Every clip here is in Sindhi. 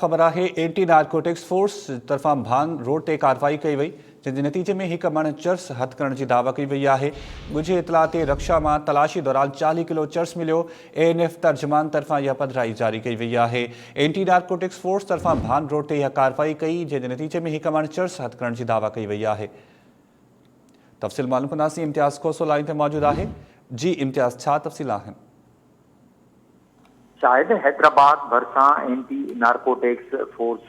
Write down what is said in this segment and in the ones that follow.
خبر آهي اينٽي نارڪوٽڪس فورس طرفان ڀان روڊ تي ڪارروائي ڪئي وئي جنهن جي نتيجي ۾ هڪ مڻ چرس هٿ ڪرڻ جي دعويٰ ڪئي وئي آهي ڳجهي اطلاع تي رڪشا مان تلاشي دوران 40 ڪلو چرس مليو اي اين ايف ترجمان طرفان اها پڌرائي جاري ڪئي وئي آهي اينٽي نارڪوٽڪس فورس طرفان ڀان روڊ تي اها ڪارروائي ڪئي جنهن جي نتيجي ۾ هڪ مڻ چرس هٿ ڪرڻ جي دعويٰ ڪئي وئي آهي تفصيل معلوم ڪنداسين امتياز کوسو لائين تي موجود آهي جي امتياز ڇا تفصيل آهن. شاهد حيدرآباد ڀرسان اينٽي نارڪوٽيڪس فورس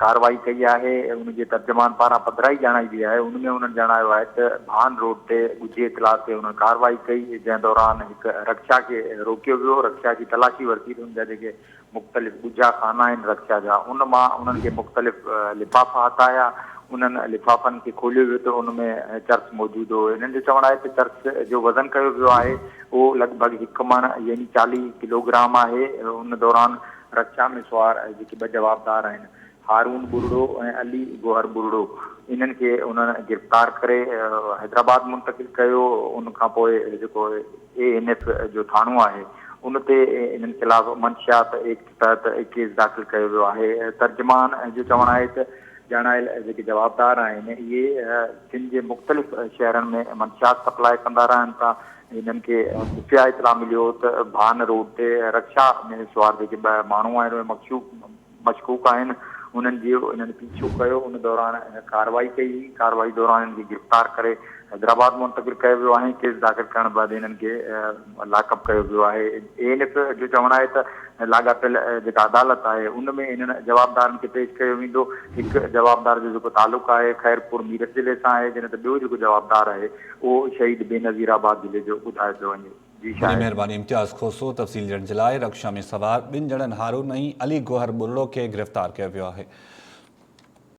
ڪارروائي ڪئي آهي، ان جي ترجمان پاران پڌرائي ڄاڻائي وئي آهي، ان ۾ انهن ڄاڻايو آهي ته ڀان روڊ تي ڳجهي اطلاع تي انهن ڪارروائي ڪئي، جنهن دوران هڪ رڪشا کي روڪيو ويو، رڪشا جي تلاشي ورتي ته ان جا جيڪي مختلف ڳجها خانا آهن رڪشا جا ان مان انهن کي مختلف لفافا هٿ آيا، انهن لفافن کي کوليو ويو ته ان ۾ چرس موجود هو، هنن جو چوڻ آهي ته چرس جو وزن ڪيو ويو آهي اهو لڳ ڀڳ هڪ مڻ يعني 40 ڪلو گرام آهي، ان دوران رڪشا ۾ سوار جيڪي ٻه جوابدار آهن هارون ٻرڙو ۽ علي گوهر ٻرڙو انهن کي انهن گرفتار ڪري حيدرآباد منتقل ڪيو، ان کان پوء جيڪو اي اين ايف جو ٿاڻو آهي ان تي انهن خلاف منشيات ايڪٽ تحت ڪيس داخل ڪيو ويو آهي، ترجمان جو چوڻ آهي ته ڄاڻايل جيڪي جوابدار آهن اهي سنڌ جي مختلف شهرن ۾ منشيات سپلاء ڪندا رهن ٿا، انهن کي خفيه اطلاع مليو ته ڀان روڊ تي رڪشا ۾ سوار جيڪي ٻه ماڻهو آهن اهي مشڪوڪ آهن، انهن جي انهن پيڇو ڪيو، ان دوران ڪارروائي ڪئي وئي، ڪارروائي دوران انهن کي گرفتار ڪري حيدرآباد منتقل ڪيو ويو آهي، ڪيس داخل ڪرڻ بعد انهن کي لاڪ اپ ڪيو ويو آهي، اي اين ايف جو چوڻ آهي ته لاڳاپيل جيڪا عدالت آهي ان ۾ انهن جوابدارن کي پيش ڪيو ويندو، هڪ جوابدار جو جيڪو تعلق آهي خيرپور ميرٽ ضلعي سان آهي، جڏهن ته ٻيو جيڪو جوابدار آهي اهو شهيد بينظير آباد ضلعي جو ٻڌايو پيو وڃي. جي وڏي شاهد. مهرباني امتياز کوسو تفصيل ڏيڻ جي لاء رڪشا ۾ سوار ٻن ڄڻن هارون ۽ علي گوهر ٻرڙو کي گرفتار ڪيو ويو آهي.